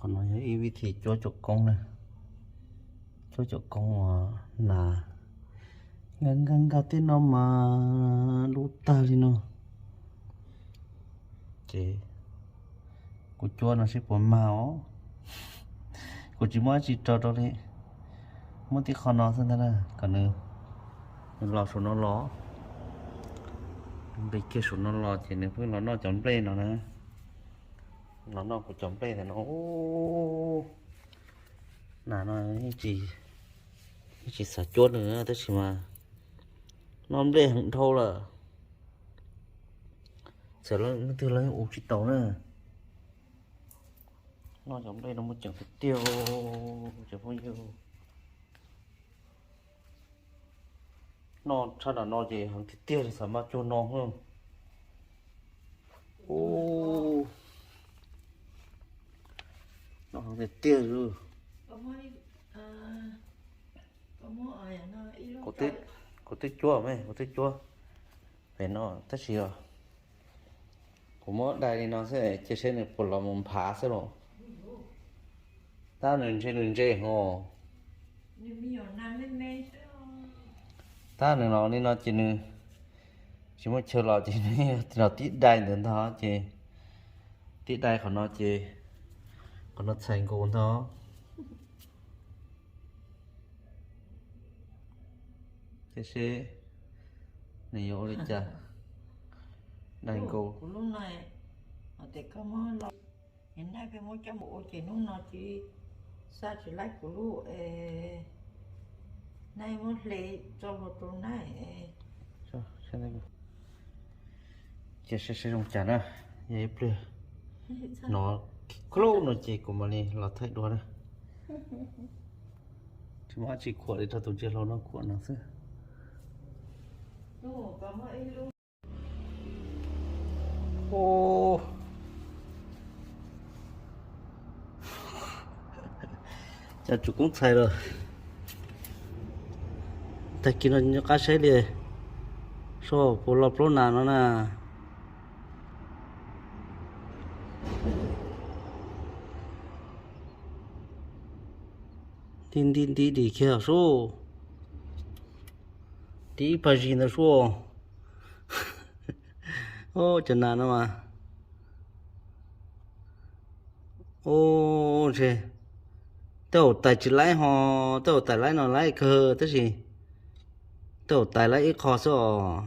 Qhov no yog ib vib thi cuab cov koob na, cuab cov koob uas nas nkag nkag nkag tej no mas lub tag li no. Ces kuv cuab no seb puas mag os. Kuv tsis muab dab tsi rau rau li, muab tib qho no xwb ntag na, kom nws, nws los saum no los, nqis kiag saum no los ces nws pheej los noj cov nplej no na. Los noj kuv cov nplej ntawm no. Nas no yeej tsis xav cuab nws tab sis mas noj nplej heev dhau lawm. Txawm leej twg los yeej ua tsis tau na. Noj cov nplej no muaj ceem tiag tiag, cov phooj ywg. Noj tshaj nram no ces heev tiag tiag li, xav mas cuag no. Ub, noj heev tiag tiag li. Kuv twb cuab me, kuv twb cuab pem no tab sis kuv muab dai li no xwb cia seb nws puas los mus nphav xwb los. Tab nws ntshe nws ntse hos. Tab nws los li no ces nws tsis muaj chaw los ces nws los tib dai ntawd ntag ces, tib dai qhov no ces, qhov no txhais nkaus ntag. Cia seb nws yuav ua li cas. Dai nkaus. Naj peb muab coj mus ua ces hnub no tsis, xaj tsis laib kuv lub, naj muab hle tso hlo rau naj. Cia seb zoo cas na, yog ib pliag no klaub no ces kuv mam li los thaij dua na. Tsis muaj dab tsi khuam li, rau tus ntsia hlau no khuam no xwb. Cas tsum koob txhais lawm. Tag kis no nco qab saib li, seb puas los plaub nas no na. Nti nti nti dim kiag sub, nti ib pag zis ntawd sub. Cov nas no mas, ub, ntshe tej zaum tais tsis laib ho, tej zaum tais laib no laib kawg tab sis tej zaum tais laib ib qho xwb os,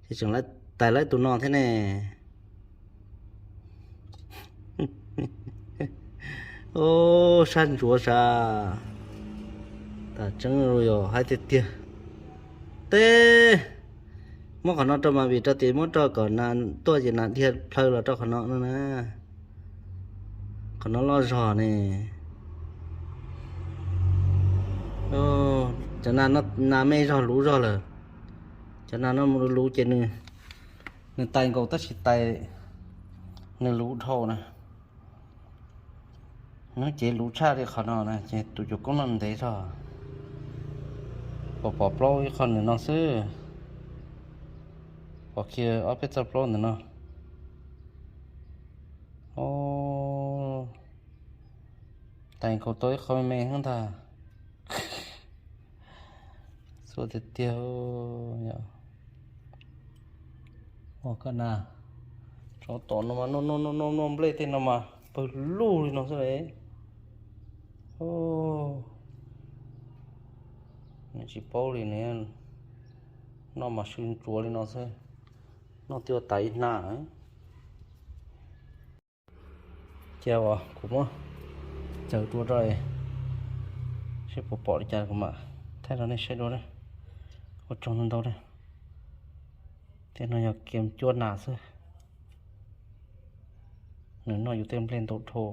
ces tseem tais laib tus no thiab ne. Ub, sab ntsuav sav, tas tseeb yog haib tiag tiag. Teb, muab qhov no rau mas vim rau tias muab rau kom nas tuaj ces nas dhia plhaw los rau qhov no no na. Qhov no loj zog ne. Cov nas me zog luv zog lawm. Cov nas no mus luv luv ces nws, nws tais nkaus tab sis tais, nws luv dhau na. Nws cev luv tshaj li qhov no na ces tus cuam koob no ntev zog. Pom pom plaub ib qho ntawm no xwb, pom kiag ob peb txoj plaub ntawm no. Tais nkaus tau ib qho me me ntag. Xua tiag tiag. Ua koj na, tsov tom no mas noj noj noj noj nplej tej no mas pawg lug li no xwb li. Nws tsis paub li, nws noj mas sw ntsuav li no xwb, noj twb ua tas ib hnab. Cia uas kuv muab caws dua rau seb puas pom li cas kuv mam thaij rau nej saib dua. Ua tsaug ntau ntau na. Tej no yog kiag cuab nas xwb, nws noj yus tej nplej ntau dhau,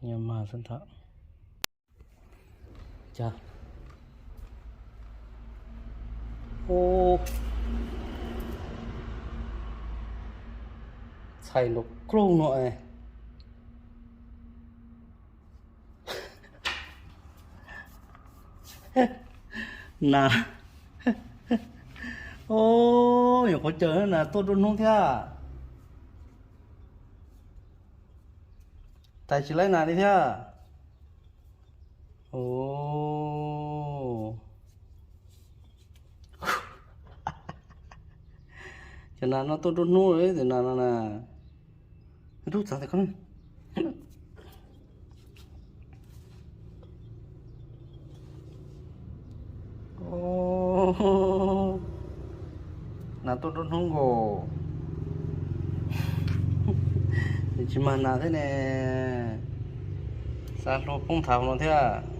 nyob mag xwb ntag. Cas, ub, txhais nraum kroog no es. Nas, ub, nyuam qhuav caws nas tuaj dua hnub thiab. Tais tsis laib nas li thiab. O, cov nas no tuaj nruab hnub lawm, cov nas no na. Rub txav tes ko. Nas tuaj nruab hnub nkaus. Tsis mag nas thiab ne. Xa hlua poob nthav no thiab.